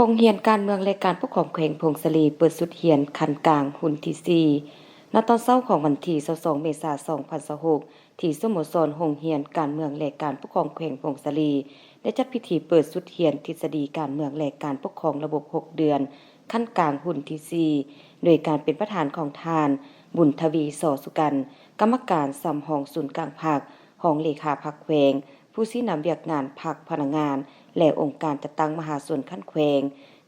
ໂຮງຮຽນການເມືອງ ແລະ ການປົກຄອງແຂວງຜົ້ງສາລີ ເປີດຊຸດຮຽນຂັ້ນກາງຮຸ່ນທີສີ່ ນະຕອນເຊົ້າຂອງວັນທີຊາວສອງ ເມສາ ສອງພັນຊາວຫົກ ທີ່ສະໂມສອນໂຮງຮຽນການເມືອງ ແລະ ການປົກຄອງແຂວງຜົ້ງສາລີ ໄດ້ຈັດພິທີເປີດຊຸດຮຽນທິດສະດີການເມືອງ ແລະ ການປົກຄອງລະບົບຫົກເດືອນ ຂັ້ນກາງຮຸ່ນທີສີ່ ໂດຍການເປັນປະທານຂອງທ່ານ ບຸນທະວີ ສໍສຸກັນ ກຳມະການສຳຮອງສູນກາງພັກ, ຮອງເລຂາພັກແຂວງ, ຜູ້ຊີ້ນຳວຽກງານພັກ, ພະນັກງານ ແລະ ອົງການຈັດຕັ້ງມະຫາຊົນຂັ້ນແຂວງ,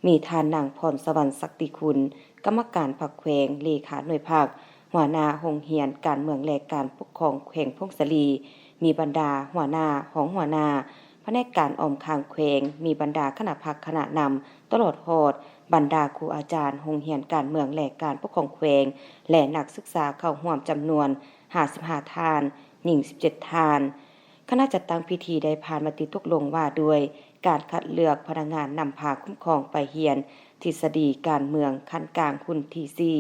ມີທ່ານນາງ ພອນສະຫວັນ ສັກຕິຄຸນ ກຳມະການພັກແຂວງ, ເລຂາໜ່ວຍພັກ, ຫົວໜ້າໂຮງຮຽນການເມືອງ ແລະ ການປົກຄອງແຂວງຜົ້ງສາລີ, ມີບັນດາຫົວໜ້າ, ຮອງຫົວໜ້າ, ພະແນກການອ້ອມຂ້າງແຂວງ, ມີບັນດາຄະນະພັກຄະນະນຳ, ຕະຫຼອດຮອດບັນດາຄູອາຈານໂຮງຮຽນການເມືອງ ແລະ ການປົກຄອງແຂວງ ແລະ ນັກສຶກສາເຂົ້າຮ່ວມຈຳນວນຫ້າສິບຫ້າທ່ານ, ຍິງສິບເຈັດທ່ານ. ຄະນະຈັດຕັ້ງພິທີໄດ້ຜ່ານມະຕິຕົກລົງວ່າດ້ວຍການຄັດເລືອກພະນັກງານນຳພາຄຸ້ມຄອງໄປຮຽນທິດສະດີການເມືອງຂັ້ນກາງຮຸ່ນທີສີ່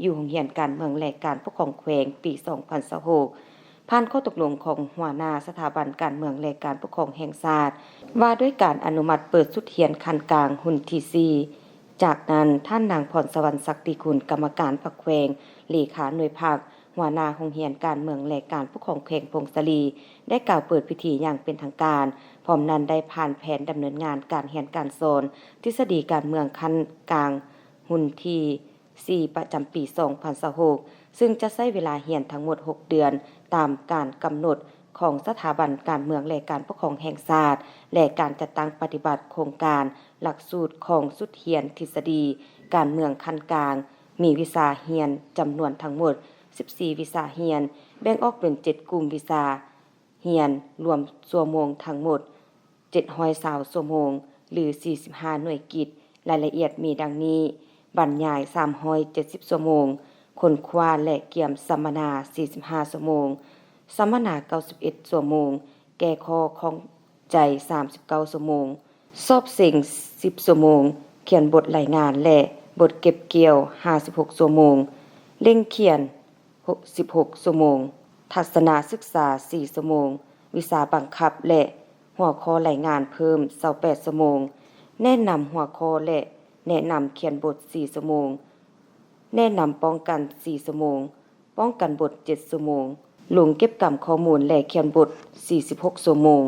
ຢູ່ໂຮງຮຽນການເມືອງ ແລະ ການປົກຄອງແຂວງ ປີສອງພັນຊາວຫົກ ຜ່ານຂໍ້ຕົກລົງຂອງຫົວໜ້າສະຖາບັນການເມືອງ ແລະ ການປົກຄອງແຫ່ງຊາດ ວ່າດ້ວຍການອະນຸມັດເປີດຊຸດຮຽນຂັ້ນກາງຮຸ່ນທີສີ່. ຈາກນັ້ນ, ທ່ານນາງ ພອນສະຫວັນ ສັກຕິຄຸນ ກຳມະການພັກແຂວງ, ເລຂາໜ່ວຍພັກ, ຫົວໜ້າໂຮງຮຽນການເມືອງ ແລະ ການປົກຄອງແຂວງຜົ້ງສາລີ ໄດ້ກ່າວເປີດພິທີຢ່າງເປັນທາງການ, ພ້ອມນັ້ນໄດ້ຜ່ານແຜນດຳເນີນງານການຮຽນການສອນທິດສະດີການເມືອງຂັ້ນກາງຮຸ່ນທີສີ່ ປະຈຳປີສອງພັນຊາວຫົກ ຊຶ່ງຈະໃຊ້ເວລາຮຽນທັງໝົດຫົກເດືອນ ຕາມການກຳນົດຂອງສະຖາບັນການເມືອງ ແລະ ການປົກຄອງແຫ່ງຊາດ ແລະ ການຈັດຕັ້ງປະຕິບັດໂຄງການຫຼັກສູດຂອງຊຸດຮຽນທິດສະດີການເມືອງຂັ້ນກາງ ມີວິຊາຮຽນຈຳນວນທັງໝົດສິບສີ່ວິຊາຮຽນ, ແບ່ງອອກເປັນເຈັດກຸ່ມວິຊາຮຽນ, ລວມຊົ່ວໂມງທັງໝົດເຈັດຮ້ອຍຊາວຊົ່ວໂມງ ຫຼື ສີ່ສິບຫ້າໜ່ວຍກິດ. ລາຍລະອຽດມີດັ່ງນີ້: ບັນຍາຍສາມຮ້ອຍເຈັດສິບຊົ່ວໂມງ, ຄົ້ນຄວ້າ ແລະ ກຽມສຳມະນາສີ່ສິບຫ້າຊົ່ວໂມງ, ສຳມະນາເກົ້າສິບເອັດຊົ່ວໂມງ, ແກ້ຂໍ້ຂ້ອງໃຈສາມສິບເກົ້າຊົ່ວໂມງ, ສອບເສັງສິບຊົ່ວໂມງ, ຂຽນບົດລາຍງານ ແລະ ບົດເກັບກ່ຽວຫ້າສິບຫົກຊົ່ວໂມງ, ເລັ່ງຂຽນຫົກສິບຫົກຊົ່ວໂມງ, ທັດສະນະສຶກສາສີ່ຊົ່ວໂມງ, ວິຊາບັງຄັບ ແລະ ຫົວຂໍ້ລາຍງານເພີ່ມຊາວແປດຊົ່ວໂມງ, ແນະນຳຫົວຂໍ້ ແລະ ແນະນຳຂຽນບົດສີ່ຊົ່ວໂມງ, ແນະນຳປ້ອງກັນສີ່ຊົ່ວໂມງ, ປ້ອງກັນບົດເຈັດຊົ່ວໂມງ, ລົງເກັບກຳຂໍ້ມູນ ແລະ ຂຽນບົດສີ່ສິບຫົກຊົ່ວໂມງ.